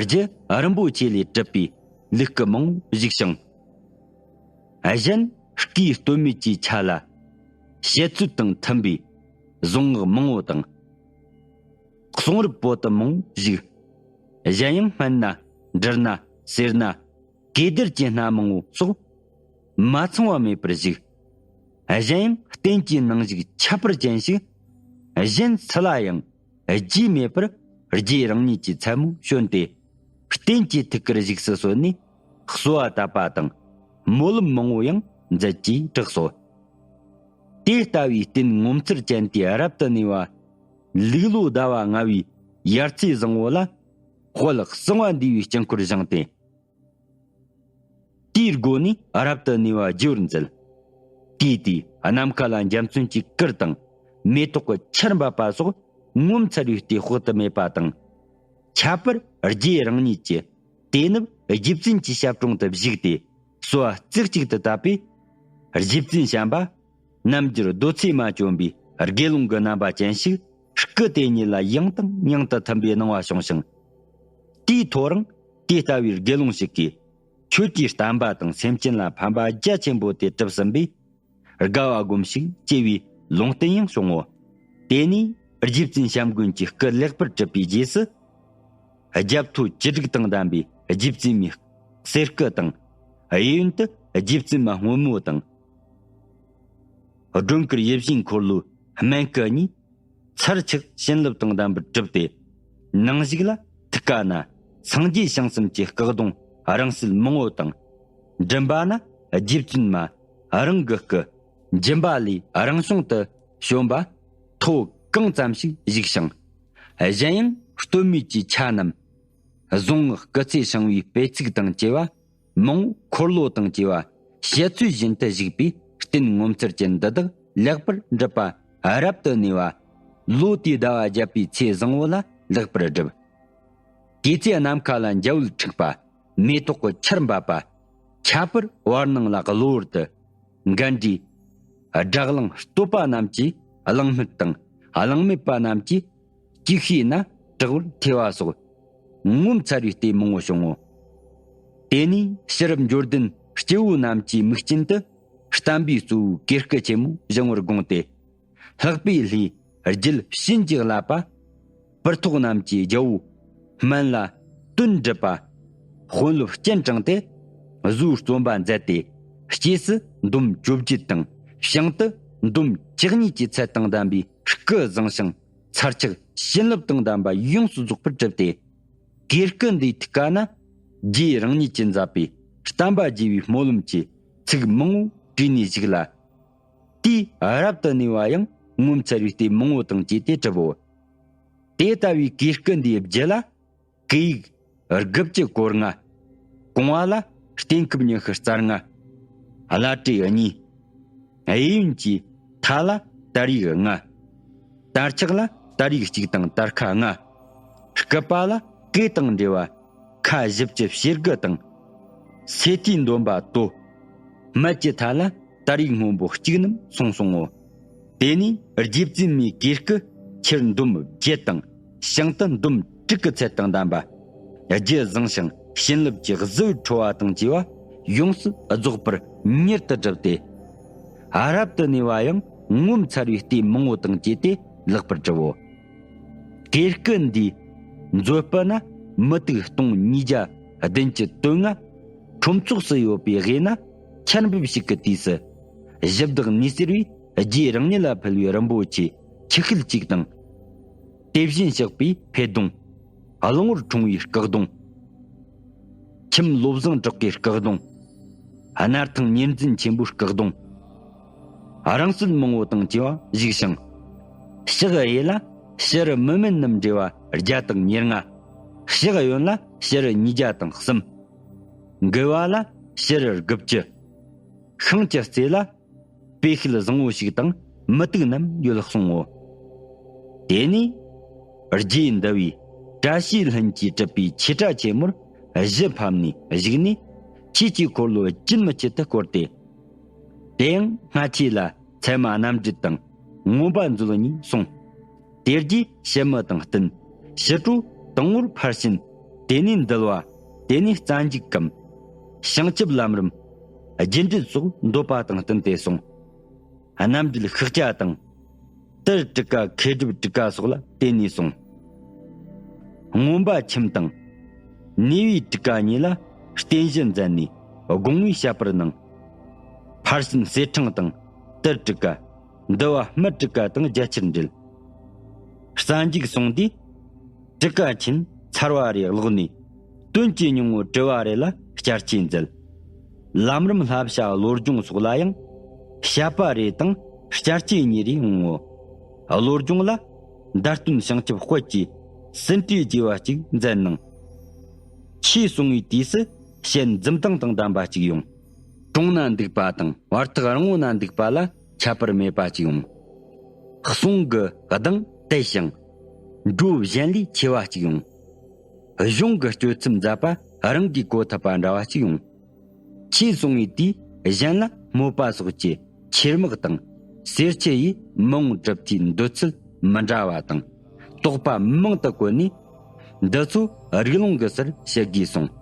རྒྱུ་རིན་པོ་ཆེ་ལས་གྲུབ་པའི་ལུག་སྐུ་མང་བོ་བཞུགས་ཤིང་། གཞན་སྐུའི་སྟོད་སྨད་ཀྱི་ཆ་ལ་བཤད་ཚུལ་དང་མཐུན་པའི་གཟུངས་སྔགས་མང་བོ་དང་། གསུང་རབ་པོ་ཏི་མང་བོ་བཞུགས། གཞན་ཡང་སྨན་སྣ་འབྲུ་སྣ་གསེར་སྣ་གོས་དར་གྱི་སྣ་མང་བོ་སོགས་མ་ཚང་བ་མེད་པར་བཞུགས། གཞན་ཡང་སྟེང་གི་ནང་ཞིག་ཁྱད་པར་ཅན་ཞིག་གཞན་སུ་ལ་ཡང་རྒྱས་མེད་པར་རྗེ་རང་ཉིད་ཀྱི་མཚན་མོ་བྱོན་ཏེ། སྟེང་གི་ཐུགས་ཀར་བཞུགས་སུ་གསོལ་ནས་གསོལ་བ་བཏབ་པ་དང་སྨོན་ལམ་མང་བོ་ཡང་མཛད་ཅེས་གྲགས་སོ། དེ་ལྟ་བུའི་རྟེན་ངོ་མཚར་ཅན་དེ་རབ་ཏུ་གནས་པ། ལུག་ལོ་ཟླ་བ་ལྔ་བའི་ཡར་ཚེས་བཟང་བོ་ལ། དཔལ་གསང་བ་འདུས་པའི་དཀྱིལ་འཁོར་བཞེངས་ཏེ། དེའི་སྒོ་ནས་རབ་ཏུ་གནས་པ་རྒྱས་པར་མཛད། དེའི་དུས་ནམ་མཁའ་ལ་འཇའ་ཚོན་གྱི་གུར་དང་། མེ་ཏོག་གི་ཆར་འབབ་པ་སོགས་ངོ་མཚར་བའི་ལྟས་དཔག་ཏུ་མེད་པ་དང་། ཁྱད་པར་རྗེ་རང་ཉིད་ཀྱིས་དེ་ནུབ་རྗེ་བཙུན་གྱི་ཞབས་དྲུང་དུ་བཞུགས་ཏེ་གསོལ་བ་རྩེ་གཅིག་ཏུ་བཏབ་པས། རྗེ་བཙུན་བྱམས་པ་རྣལ་འབྱོར་རྡོ་རྗེ་མ་བཅོམ་པའི་དགེ་སློང་གི་རྣམ་པ་ཅན་ཞིག་སྐུ་དེ་ཉིད་ལ་ཡང་དང་ཡང་དུ་ཐིམ་པའི་སྣང་བ་བྱུང་ཞིང་། དེའི་ཐོ་རངས་དེ་ལྟ་བུའི་དགེ་སློང་ཞིག་གིས། ཁྱོད་ཀྱི་བསྟན་པ་དང་སེམས་ཅན་ལ་ཕན་པ་རྒྱ་ཆེན་པོ་དེ་གྲུབ་ཟིན་པས། དགའ་བ་སྒོམས་ཤིག་ཅེས་པའི་ལུང་བསྟན་ཡང་བྱུང་ངོ་། དེ་ནས་རྗེ་བཙུན་བྱམས་མགོན་གྱི་སྐུ་ལེགས་པར་གྲུབ་པའི་རྗེས་སུ། རྒྱབ་ཐོ་བཅུ་དྲུག་དང་ལྡན་པའི་རྗེ་བཙུན་མའི་གསེར་སྐུ་དང་། གཡས་གཡོན་དུ་རྗེ་བཙུན་མ་སྔོན་མོ་དང་། སྒྲོལ་དཀར་ཡིད་བཞིན་འཁོར་ལོའི་སྨན་སྐུ་གཉིས། ཚར་ཆག་བྱིན་རླབས་དང་ལྡན་པར་གྲུབ་སྟེ། ནང་ཞིག་ལ་ཐུགས་ཀ་ན་སངས་རྒྱས་བྱང་སེམས་ཀྱི་སྐུ་གདུང་རིང་བསྲེལ་མང་བོ་དང་། མགྲིན་པ་ན་རྗེ་བཙུན་མ་རང་གི་སྐུ་འཇིམ་པ་ལས་རང་བྱུང་དུ་བྱོན་པ་ཐོ་གང་ཙམ་ཞིག་བཞུགས་ཤིང་། གཞན་ཡང་སྟོད་སྨད་ཀྱི་ཆ་རྣམས་གཟུངས་སྔགས་སྐུ་ཚེ་བྱང་བའི་སྤེལ་ཚིག་དང་བཅས་པ། མང་བོ་འཁོར་ལོ་དང་བཅས་པ་བཤད་ཚུལ་བཞིན་དུ་བཞུགས་པའི་རྟེན་ངོ་མཚར་ཅན་འདི་དག་ལེགས་པར་འགྲུབ་པ་རབ་ཏུ་གནས་པ། ལོ་དེའི་ཟླ་བ་བརྒྱད་པའི་ཚེས་བཟང་བོ་ལ་ལེགས་པར་བསྒྲུབས། དེའི་ཚེ་ནམ་མཁའ་ལ་འཇའ་འོད་འཁྲིགས་པ། མེ་ཏོག་གི་ཆར་འབབ་པ། ཁྱད་པར་བར་སྣང་ལ་གློ་བུར་དུ། འགན་འདྲིའི་སྒྲ་གླང་བསྟོད་པ་རྣམས་ཀྱིས་གླེང་མོལ་དང་། གླེང་མེད་པ་རྣམས་ཀྱིས་ཅིག་ཤེས་ན་དྲག་པོར་ཐོས་པ་སོགས་ངོ་མཚར་བའི་ལྟས་མང་བོ་བྱུང་ངོ་། དེ་ནས་ཕྱི་རབས་འབྱོར་ལྡན་སྐྱེ་བོ་རྣམས་ཀྱི་མིག་སྤྱན་དུ་བསྟན་པའི་གཙོ་བོའི་གོས་སྐུ་ཆེན་མོ་བཞེངས་པར་དགོངས་ཏེ། ལྷག་པའི་ལྷའི་རྒྱུད་བྱིན་གྱིས་བརླབས་པ། པུར་ཐོག་རྣམས་ཀྱི་རྒྱལ་པོ་སྨན་བླ་སྟོན་གྲུབ་པ། དཔོན་སློབ་སྤྱན་དྲངས་ཏེ། གཟུའི་རྩོམ་པ་མཛད་དེ། སྐྱེས་སུ་འདོམ་བཅོ་བརྒྱད་དང་། བྱང་དུ་འདོམ་བཅུ་གཉིས་ཀྱི་ཚད་དང་ལྡན་པའི་སྐུ་བཟང་ཞིང་། ཚར་ཆག་བྱིན་རླབས་དང་ལྡན་པ་ཡོངས་སུ་རྫོགས་པར་གྲུབ་སྟེ། གོས་སྐུ་འདིའི་ཐུགས་ཀ་ན། རྗེ་རང་ཉིད་ཀྱིས་མཛད་པའི་བསྟན་པ་རྒྱས་པའི་སྨོན་ལམ་གྱི་ཚིག་མང་བོ་བྲིས་ནས་བཞུགས་ལ། དེའི་རབ་ཏུ་གནས་པ་ཡང་ངོ་མཚར་བའི་ལྟས་མང་བོ་དང་བཅས་ཏེ་གྲུབ་བོ། དེ་ལྟ་བུའི་གོས་སྐུ་འདིའི་རྒྱུད་ལ་སྐུ་ཡིག་དགུ་བཅུ་གོ་ལྔ། གོང་བ་ལ་སྟེང་ཁུབ་ཉི་ཤུ་རྩ་ལྔ། བླ་བྲེ་གཉིས། གཡས་གཡོན་གྱི་མཐའ་ལ་དར་ཡིག་ལྔ། དར་ལྕོག་ལ་དར་ཡིག་གཅིག་དང་དར་ཁ་ལྔ། སྐུད་པ་ལ་གོས་དང་འབྲེལ་བ་ཁ་བཞི་བཅུ་ཞེ་དགུ་དང་། སེ་ཐིའི་འདོམ་པ་དོ། སྨད་ཀྱི་མཐའ་ལ་དར་ཡིག་སྔོན་པོ་གཅིག་རྣམས་གསུངས་སོང་ངོ་། དེ་ནས་རྗེ་བཙུན་མའི་གོས་སྐུ་ཁྱེར་འདོམ་བརྒྱད་དང་། བྱང་དུ་འདོམ་དྲུག་གི་ཚད་དང་ལྡན་པ། རྒྱུད་བཟང་ཞིང་བྱིན་རླབས་ཀྱི་གཟི་འོད་འཕྲོ་བ་དང་བཅས་པ་ཡོངས་སུ་རྫོགས་པར་མྱུར་དུ་བསྒྲུབས་ཏེ། རབ་ཏུ་གནས་པ་ཡང་ངོ་མཚར་བའི་ལྟས་མང་བོ་དང་བཅས་ཏེ་ལེགས་པར་གྲུབ་བོ། གོས་སྐུ་འདིའི་མཛོད་སྤུ་ན་མུ་ཏིག་སྟོང་ཉིས་བརྒྱ་བདུན་ཅུ་དོན་ལྔ་ཁྲོམ་ཚོགས་སུ་ཡོད་པའི་དབུས་ན་ཆར་འབེབས་ཤིག་གི་དུས་སུ། གཞི་བདག་ཉི་ཟེར་བས་རྗེ་རང་ཉིད་ལ་ཕུལ་བའི་རིན་པོ་ཆེ་ཆུ་ཤེལ་གཅིག་དང་། དེ་བཞིན་གཤེགས་པའི་འཕེལ་གདུང་། གླང་པོར་འཁྲུངས་པའི་སྐུ་གདུང་། ཁྱིམ་བློ་བཟང་གྲགས་པའི་སྐུ་གདུང་། སྣར་ཐང་ཉེར་འཛིན་ཆེན་པོའི་སྐུ་གདུང་། རིང་བསྲེལ་མང་བོ་དང་བཅས་པ་བཞུགས་ཤིང་། ཕྱག་གཡས་ལ་ཕྱི་རུ་མི་དམན་རྣམས་འབྲེལ་བ་བརྒྱ་དང་ཉེར་ལྔ། ཕྱག་གཡོན་ལ་ཕྱི་རུ་ཉིས་བརྒྱ་དང་གསུམ། མགུལ་བ་ལ་ ཕྱི་རུ་དགུ་བཅུ། ཤིང་གི་རྩེ་ལ་སྤོས་ཤེལ་བཟང་བོ་ཞིག་དང་མུ་ཏིག་རྣམས་ཡོད་གསུང་ངོ་། དེ་ནས་རྗེ་འདི་བས་བཀྲ་ཤིས་ལྷུན་གྱིས་གྲུབ་པའི་ཆོས་གྲྭ་ཆེན་མོར་གཞི་ཕབ་ནས་བཞུགས་ནས། ཆོས་ཀྱི་འཁོར་ལོ་རྒྱུན་མི་ཆད་དུ་བསྐོར་ཏེ། དེ་ཡང་སྔ་ཕྱི་ལ་ཚད་མ་རྣམ་འགྲེལ་དང་མངོན་པ་མཛོད་གཉིས་གསུངས། དེ་རྗེས་ཞི་མི་དང་བསྟུན། ཞི་ཁྲོ་དང་པོར་ཕར་ཕྱིན། དེ་ནས་འདུལ་བ། དེ་ནས་རྩ་འཇུག་གམ། བྱང་ཆུབ་ལམ་རིམ། རྒྱུ་འབྲས་སོགས་འདོད་པ་དང་བསྟུན་ཏེ་གསུངས། རྣམ་འགྲེལ་ཤཱཀྱ་དང་། ཏར་ཊཱི་ཀ་མཁས་གྲུབ་ཊཱི་ཀ་སོགས་ལ་བརྟེན་ནས་གསུངས། མངོན་པ་ཁྱིམ་དང་། ནེ་བའི་ཊཱི་ཀ་གཉིས་ལ་རྟེན་གཞི་མཛད་ནས་དགོངས་པའི་བཤད་པར་གནང་། ཕར་ཕྱིན་གསེར་ཕྲེང་དང་ཏར་ཊཱི་ཀ། འདུལ་བ་སྨྲི་ཊཱི་ཀ་དང་རྒྱ་ཆེར་འགྲེལ། རྩ་འཇུག་གསུངས་དུས། ཊཱི་ཀ་ཆེན་ཚར་བ་རེ་ཀློག་ནས། དོན་གྱི་སྙིང་པོ་དྲིལ་བ་རེ་ལ་བསྐྱར་ཆོས་མཛད། ལམ་རིམ་བསླབ་བྱ་བློ་སྦྱོང་སོགས་ལ་ཡང་བཤད་པ་རེ་དང་བསྐྱར་ཆོས་གཉིས་རེ་འོང་ངོ་། བློ་སྦྱོང་ལ་མདའ་སྟོན་བྱང་ཆུབ་དཔལ་གྱི་ཟིན་བྲིས་བགྱིས་པ་གཅིག་མཛད་གནང་། ཆོས་གསུང་བའི་དུས་སུ་ཞལ་འཛུམ་མདངས་དང་ལྡན་པ་གཅིག་ཡོང་། གྲོང་ན་འདུག་པ་དང་བར་ཐག་རིང་བོ་ན་འདུག་པ་ལ་ཁྱད་པར་མེད་པ་གཅིག་ཡོང་། གསུང་གི་གདངས་དལ་ཞིང་། འགྲོ་གཞན་ལས་ཆེ་བ་གཅིག་ཡོང་། གཞུང་གི་གཅོད་ཚུལ་མཛད་པ་རང་གིས་གོ་ཐུབ་པ་འདྲ་བ་གཅིག་ཡོང་། ཆོས་གསུང་བའི་དུས་གཞན་ལ་སྨོད་པ་སོགས་ཀྱི་ཆེར་དམིགས་དང་། སེར་ཆུ་ཡིས་མི་འོང་གྲུབ་མཐའི་འདོད་ཚུལ་མི་འདྲ་བ་དང་། དོགས་པ་མང་དུ་བཀོད་ནས། འདི་ཚོ་རིགས་ལུང་གི་སར་བཤད་དགོས་གསུངས།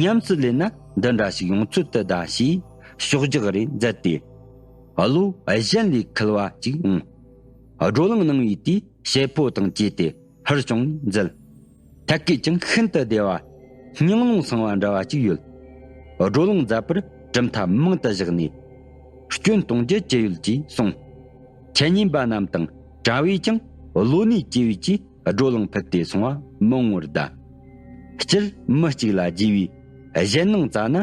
ཉམས་སུ་ལེན་ན་འདི་འདྲ་ཞིག་ཡོང་ཚོད་དུ་གདའ་ཞེས་ཕྱོགས་རྒྱག་རེ་མཛད་དེ། བློ་གཞན་ལས་འཁུལ་བ་ཅིག་འོང་། བགྲོ་གླེང་གནང་བའི་དུས་བྱེད་པོ་དང་བཅས་ཏེ་ཧར་བྱུང་ནས་མཛད། ཐད་ཀས་ཀྱང་ཤིན་ཏུ་བདེ་བ། སྙིང་རླུང་སངས་པ་འདྲ་བ་ཅིག་ཡོད། བགྲོ་གླེང་མཛད་པར་གྲུབ་མཐའ་མང་དུ་བཞག་ནས། སྐྱོན་གཏོང་རྒྱུ་ཅི་ཡོད་ཅེས་གསུངས། འཆད་ཉན་པ་རྣམས་དང་གྲྭ་བས་ཀྱང་བློ་ནུས་ཅི་ཡོད་ཀྱིས་བགྲོ་གླེང་ཕུལ་ཏེ་སོང་བ་མི་ངོར་གདའ། སྤྱིར་མི་གཅིག་ལ་རྒྱས་པའི་གཞན་སྣང་བཙལ་ན།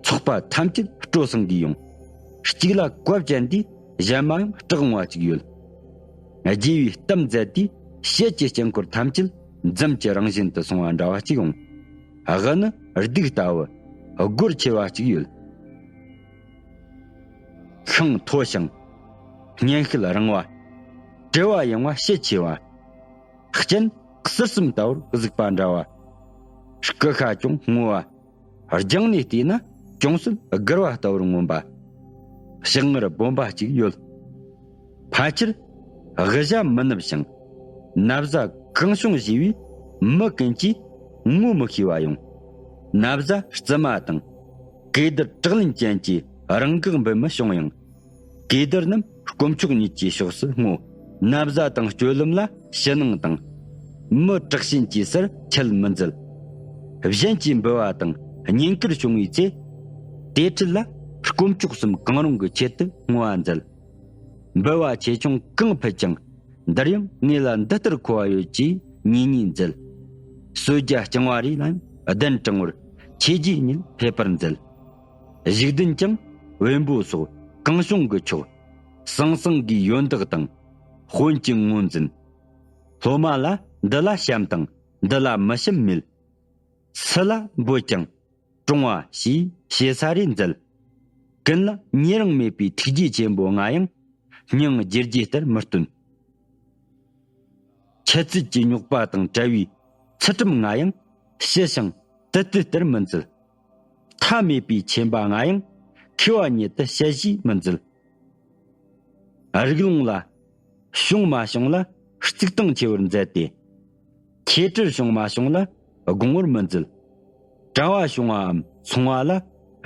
ཚོགས་པ་ཐམས་ཅད་སྤྲོ་སང་གིས་ཡོང་། གཅིག་ལ་གབ་བཅད་དུས་གཞན་མ་ཡང་སྐྲག་འོང་བ་ཅིག་ཡོད། རྒྱས་པའི་གཏམ་མཛད་དུས་ཞལ་གྱི་དཀྱིལ་འཁོར་ཐམས་ཅད་འཛུམ་གྱི་རང་བཞིན་དུ་སོང་བ་འདྲ་བ་ཅིག་ཡོང་། དབུ་ནི་གདུགས་ལྟ་བུ་སྒོར་ཆེ་བ་ཅིག་ཡོད། ཤིང་མཐོ་ཞིང་། སྙན་ཤལ་རིང་བ། དྲི་བ་ཡང་བ་ཞལ་ཆེ་བ། སྤྱན་གསེར་གསུམ་ལྟ་བུར་གཟིགས་པ་འདྲ་བ། སྐུ་ཤ་ཅུང་སྔོ་བ། རྒྱང་ནས་བལྟས་ན་ཅུང་ཟད་སྒུར་བ་ལྟ་བུར་མངོན་པ། ཞིང་ངར་སྦོམ་པ་གཅིག་ཡོད། ཕལ་ཆེར་དབུ་ཞྭ་མི་ནུབ་ཞིང་། ན་བཟའ་གང་བྱུང་བཞེས་པས་མི་ཀུན་གྱིས་ངོ་མི་ཤེས་པ་ཡོང་། ན་བཟའ་རྩི་མ་དང་། གོས་དར་དྲག་ལན་ཅན་གྱི་རང་འགག་འབུལ་མི་བྱུང་ཡང་། གོས་དར་རྣམས་དཀོན་མཆོག་ཉིད་ཀྱི་ཕྱོགས་སུ་བསྔོ། ན་བཟའ་དང་སྤྱོད་ལམ་ལ་ཕྱི་ནང་དང་། མི་དྲག་ཞན་གྱི་སར་ཁྱད་མི་འཛིན། གཞན་གྱི་འབུལ་བ་དང་བསྙེན་བཀུར་བྱུང་བའི་ཚེ། དེ་འཕྲལ་ལ་དཀོན་མཆོག་གསུམ་གང་རུང་གི་ཆེད་དུ་བསྔོ་བ་མཛད། འབུལ་བ་ཆེ་ཆུང་གང་ཕུལ་ཀྱང་། འདིར་ཡང་ངེད་ལ་འདི་ལྟར་མཁོ་བ་ཡོད་ཅེས་ཉེས་ཉེས་མཛད། གསོལ་ཇ་རྐྱང་བ་རེ་ལ་ཡང་གདན་དྲང་བར་ཆོས་རྗེ་ཉིད་ཕེབས་པར་མཛད། བཞུགས་གདན་ཀྱང་བེམ་པོ་སོགས་གང་བྱུང་གི་མཆོག། ཟང་ཟིང་གི་ཡོན་བདག་དང་དཔོན་གྱི་ངོས་འཛིན། སློབ་མ་ལ་འདི་ལ་བྱམས་དང་འདི་ལ་མི་བྱམས་མེད། སུ་ལ་འབོད་ཀྱང་དྲང་བ་ཞེས་ཞེ་ས་རེ་མཛད། ཀུན་ལ་ཉེ་རིང་མེད་པའི་ཐུགས་རྗེ་ཆེན་པོ་ང་ཡང་སྙིང་རྗེ་རྗེ་ལྟར་མི་སྟོན། ཁྱད་ཚུལ་གྱི་རྙོག་པ་དང་བྲལ་བའི་ཚུལ་ཁྲིམས་ང་ཡང་ཞི་ཞིང་དུལ་དུལ་ལྟར་མི་མཛད། མཐའ་མེད་པའི་མཁྱེན་པ་ང་ཡང་མཁས་པ་ཉིད་དུ་དཔྱད་གཞིས་མི་མཛད། རིགས་ལུང་ལ་བྱུང་མ་བྱུང་ལ་གཙིགས་དང་ཆེ་བར་མཛད་དེ། ཁྱད་པར་བྱུང་མ་བྱུང་ལ་དགོངས་པར་མི་མཛད། གྲྭ་བ་བྱུང་བའམ་སོང་བ་ལ་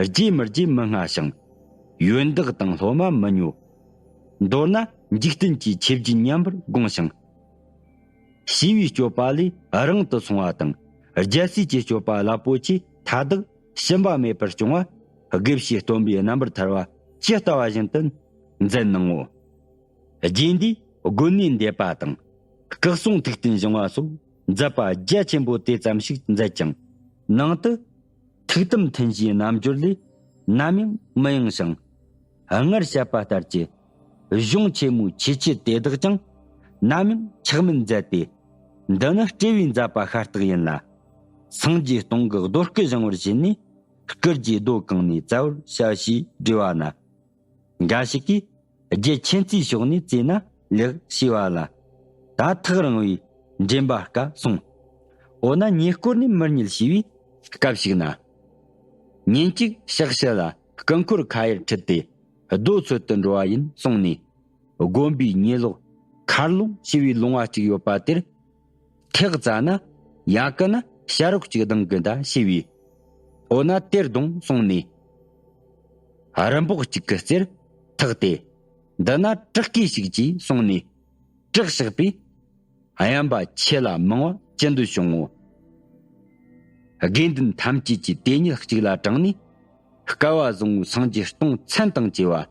རྗེས་མི་རྗེས་མི་སྔ་ཞིང་། ཡོན་བདག་དང་སློབ་མ་མི་ཉོ། མདོར་ན་འཇིག་རྟེན་གྱི་ཆོས་བརྒྱུད་མཉམ་པར་དགོངས་ཤིང་། བྱིས་པའི་སྤྱོད་པ་ལས་རིང་དུ་སོང་བ་དང་། རྒྱལ་སྲས་ཀྱི་སྤྱོད་པ་རླབས་པོ་ཆེ་མཐའ་དག་ཞུམ་པ་མེད་པར་སྐྱོང་བ། དགེ་བཤེས་སྟོན་པའི་རྣམ་པར་ཐར་བ་ཇི་ལྟ་བ་བཞིན་དུ་མཛད་གནང་ངོ་། རྗེ་འདིས་དགོན་གནས་འདེབས་པ་དང་། སྐུ་གསུང་ཐུགས་རྟེན་བཞེངས་པ་སོགས་མཛད་པ་རྒྱ་ཆེན་པོ་དེ་ཙམ་ཞིག་མཛད་ཀྱང་། ནང་དུ་ཐུགས་དམ་མཐུན་བཞིའི་རྣལ་འབྱོར་ལས་ནམ་ཡང་མི་ཡེངས་ཤིང་། སྔར་བཤད་པ་ལྟར་གྱི་གཞུང་ཆེན་མོའི་ཆོས་ཆུ་དེ་དག་ཀྱང་ནམ་ཡང་ཆག་མིན་མཛད་དེ། འདི་ནི་སྤྲེའུས་མཛད་པ་ཤ་སྟག་ཡིན་ལ། སངས་རྒྱས་སྟོང་གི་རྡོ་སྐུ་བཞེངས་པར་བྱས་ནས། སྐུ་རྒྱུའི་རྡོ་གང་ནས་བཙལ་བར་བྱ་ཞེས་དྲིས་པ་ན། འགའ་ཞིག་གིས་རྒྱུ་མཁྱེན་བརྩེའི་ཕྱོགས་ནས་བཙལ་ན་ལེགས་ཞེས་པ་ལ། ད་ཐག་རིང་བའི་འདྲེན་པ་དཀའ་གསུངས། འོ་ན་ཉེ་སྐོར་ནས་མི་རྙེད་ཞེས་པའི་སྐབས་ཤིག་ན། ཉིན་གཅིག་ཕྱག་ཕྱི་ལ་རྐུ་འཁོར་ཁ་ཡར་ཁྲིད་དེ་རྡོ་འཚོལ་དུ་འགྲོ་བ་ཡིན་གསུངས་ནས། དགོན་པའི་ཉེ་ལོགས་མཁར་ལུང་ཞེས་པའི་ལུང་བ་གཅིག་ཡོད་པ་དེར། ཐེག་བཙལ་ན་ཡ་གི་ན་བྱ་རོག་ཅིག་ལྡང་གི་གདའ་ཞེས་པས། འོ་ན་དེར་ལྡོང་གསུངས་ནས། རི་འབོག་གཅིག་གི་རྩེར་ཐེགས་ཏེ། འདི་ན་བྲག་སྐས་ཤིག་ཅེས་གསུངས་ནས། བྲག་བཤགས་པས། གཡམ་པ་ཆེ་ལ་མང་བ་ཅི་འདོད་བྱུང་ངོ་། དགེ་འདུན་ཐམས་ཅད་ཀྱིས་དེ་ཉིད་གཅིག་ལ་དྲངས་ནས། བསྐལ་པ་བཟང་བོའི་སངས་རྒྱས་སྟོང་མཚན་དང་བཅས་པ།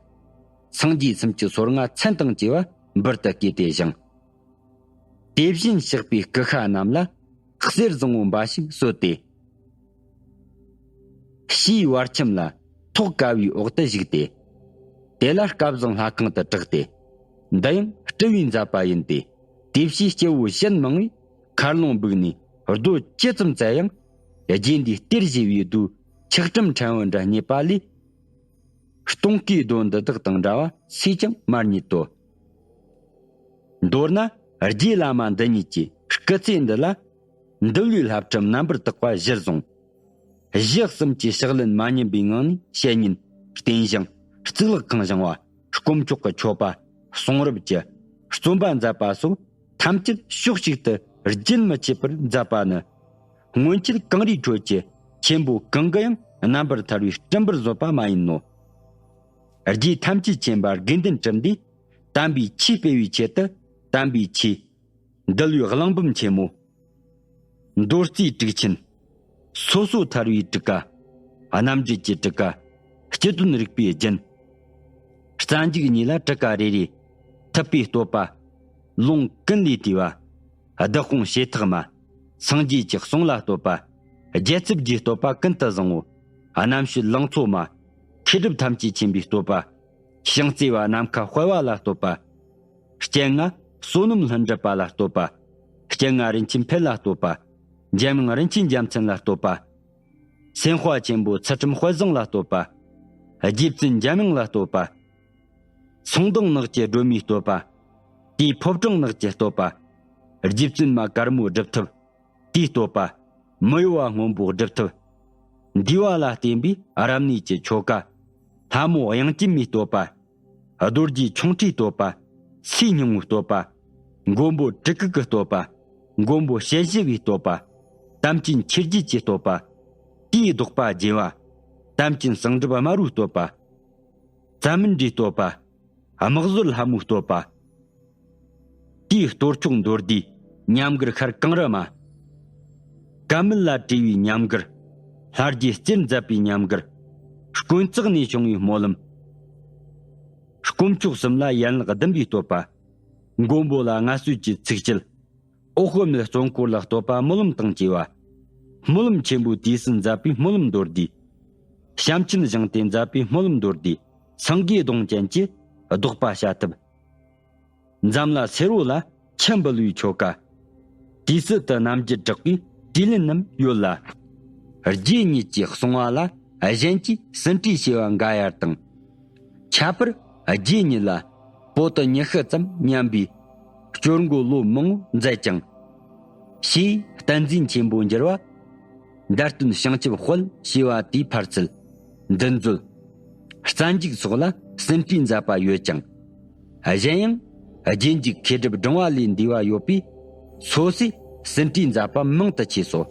སངས་རྒྱས་སུམ་ཅུ་སོ་ལྔ་མཚན་དང་བཅས་པ་འབུར་དུ་བསྐྱེད་དེ་བཞེངས། དེ་བཞིན་གཤེགས་པའི་སྐུ་ཤ་རྣམས་ལ་གསེར་བཟང་བོ་འབའ་ཞིག་གསོལ་ཏེ། ཕྱིའི་བར་ཁྱིམ་ལ་ཐོག་ཀ་བའི་འོག་ཏུ་བཞུགས་ཏེ། དེ་ལ་སྐལ་བཟང་ལྷ་ཁང་དུ་གྲགས་ཏེ། འདི་ཡང་སྤྲུལ་པའི་མཛད་པ་ཡིན་ཏེ། དེ་ཕྱིའི་སྐྱེ་བོ་གཞན་མང་བས་མཁར་ལུང་སྦུག་ནས་རྡོ་ཇི་ཙམ་བཙལ་ཡང་། རྗེ་འདིའི་གཏེར་ཞེས་པའི་རྡོའི་ཆག་གྲུམ་ཕྲན་བུ་འདྲ་རྙེད་པ་ལས། སྟོང་གི་རྡོ་འདི་དག་དང་འདྲ་བ་སུས་ཀྱང་མ་རྙེད་དོ། མདོར་ན་རྗེ་བླ་མ་འདི་ཉིད་ཀྱི་སྐུ་ཚེ་འདི་ལ་འདུལ་བའི་བསླབ་ཁྲིམས་རྣམ་པར་དག་པ་གཞིར་བཟུང་། གཞི་གསུམ་གྱི་ཕྱག་ལེན་མ་ཉམས་པའི་ངང་ནས་བཤེས་གཉེན་རྟེན་བཞེངས། གཙུག་ལག་ཁང་བཞེངས་པ། དཀོན་མཆོག་གི་མཆོད་པ། གསུང་རབ་ཀྱི་རྩོམ་པ་མཛད་པ་སོགས་ཐམས་ཅད་ཕྱོགས་གཅིག་ཏུ་རྒྱུན་མི་ཆད་པར་མཛད་པ་ནི། སྔོན་ཆད་གངས་རིའི་ཁྲོད་ཀྱི་ཆེན་པོ་གང་གི་ཡང་རྣམ་པར་ཐར་བའི་སྤྲིན་པར་བཟོད་པ་མ་ཡིན་ནོ། རྗེ་ཐམས་ཅད་མཁྱེན་པ་དགེ་འདུན་གྲུབ་འདིས་དམ་པའི་ཆོས་སྤེལ་བའི་ཆེད་དུ། དམ་པའི་ཆོས། འདུལ་བའི་གླེང་འབུམ་ཆེན་མོ། མདོ་རྩིས་དྲུག་ཆེན། སོ་སོ་ཐར་བའི་དྲུག་ཀ། རྣམ་འགྲེལ་གྱི་དྲུག་ཀ། སྤྱི་དོན་རིག་པའི་རྒྱན། རྩ་འཇུག་གཉིས་ལ་དྲུག་ཀ་རེ་རེ། ཐུབ་པའི་བསྟོད་པ། ལུང་ཀུན་ལས་བཏུས་པ། བདག་དབང་བྱེ་ཐག་མ། སངས་རྒྱས་ཀྱི་གསུང་ལ་བསྟོད་པ། རྒྱལ་ཚབ་ཀྱི་བསྟོད་པ་ཀུན་ཏུ་བཟང་བོ། རྣམ་དཔྱོད་ལང་ཚོ་མ། མཁས་གྲུབ་ཐམས་ཅད་མཁྱེན་པའི་བསྟོད་པ། ཤིང་རྩེ་བ་ནམ་མཁའ་དཔལ་བ་ལ་བསྟོད་པ། སྤྱན་སྔ་བསོད་ནམས་ལྷུན་གྲུབ་པ་ལ་བསྟོད་པ། སྤྱན་སྔ་རིན་ཆེན་འཕེལ་ལ་བསྟོད་པ། འཇམ་དབྱངས་རིན་ཆེན་རྒྱལ་མཚན་ལ་བསྟོད་པ། སེམས་དཔའ་ཆེན་པོ་ཚུལ་ཁྲིམས་དཔལ་བཟང་ལ་བསྟོད་པ། རྗེ་བཙུན་འཇམ་དབྱངས་ལ་བསྟོད་པ། ཚོང་གདོང་ནགས་ཀྱི་སྒྲོལ་མའི་བསྟོད་པ། དེའི་ཕོ་བྲང་ནགས་ཀྱི་བསྟོད་པ། རྗེ་བཙུན་མ་དཀར་མོའི་སྒྲུབ་ཐབས། དེའི་བསྟོད་པ། མི་གཡོ་བ་སྔོན་པོའི་སྒྲུབ་ཐབས། འདུས་པ་ལ་བརྟེན་པའི་རབ་གནས་ཀྱི་ཆོ་ག། ལྷ་མོ་དབྱངས་ཅན་མའི་བསྟོད་པ། རྡོ་རྗེ་ཁྱུང་ཁྲིའི་བསྟོད་པ། ཚེ་སྙིང་པོའི་བསྟོད་པ། མགོན་པོ་གྲི་གུག་གི་བསྟོད་པ། མགོན་པོ་ཞལ་བཞི་པའི་བསྟོད་པ། དམ་ཅན་ཆོས་རྒྱལ་གྱི་བསྟོད་པ། དེའི་བཟློག་པ་རྒྱས་པ། དམ་ཅན་གསང་སྒྲུབ་དམར་པོའི་བསྟོད་པ། རྩ་མིན་འབྲིའི་བསྟོད་པ། དམག་ཟོར་ལྷ་མོའི་བསྟོད་པ། དེའི་གཏོར་ཆོག་མདོར་བསྡུས་ཉམས་མགུར་ཤར་གངས་རི་མ། ཀ་མད་ལ་བྲིས་པའི་ཉམས་མགུར། ལྷ་རྗེས་རྩེར་མཛད་པའི་ཉམས་མགུར། དཀོན་བརྩེགས་ནས་བྱུང་བའི་སྨོན་ལམ། དཀོན་མཆོག་གསུམ་ལ་ཡན་ལག་བདུན་པའི་བསྟོད་པ། མགོན་པོ་ལ་མངའ་གསོལ་གྱི་ཚིགས་བཅད། འོག་མིན་གཙོ་འཁོར་ལ་བསྟོད་པ་སྨོན་ལམ་དང་བཅས་པ། སྨོན་ལམ་ཆེན་པོའི་དུས་སུ་མཛད་པའི་སྨོན་ལམ་མདོར་བསྡུས། བྱམས་ཆེན་བཞེངས་ཏེ་མཛད་པའི་སྨོན་ལམ་མདོར་བསྡུས། སེང་གེའི་གདོང་ཅན་གྱི་བཟློག་པ་བྱ་ཐབས། འཛམ་ལྷ་སེར་པོ་ལ་ཆུ་འབུལ་བའི་ཆོ་ག། དུས་གསུམ་དུ་རྣམ་འགྱུར་གྲགས་པའི་དྲིས་ལན་རྣམས་ཡོད་ལ། རྗེ་ཉིད་ཀྱིས་གསུང་བ་ལ་གཞན་གྱིས་ཟིན་བྲིས་བྱས་པ་འགའ་ཡར་དང་། ཁྱད་པར་རྗེ་ཉིད་ལ་པོ་ཏི་ཉི་ཤུ་ཙམ་ཉམས་པའི་སྐྱོར་མགོ་ལོ་མང་པོ་མཛད་ཅིང་། ཞེས་བསྟན་འཛིན་ཆེན་པོ་འགྱུར་བ། འདར་སྟོན་བྱང་ཆུབ་དཔལ་ཞེས་པ་དེའི་ཕར་ཚུལ། འདུལ་མཛོད། རྩ་འཇུག་སོགས་ལ་ཟིན་བྲིས་མཛད་པ་ཡོད་ཅིང་། གཞན་ཡང་རྗེས་འཇུག་མཁས་གྲུབ་སྒྲེང་བ་ལས་འདས་པ་ཡོད་པས་སོ་སོས་ཟིན་བྲིས་མཛད་པ་མང་དུ་མཆིས་སོ།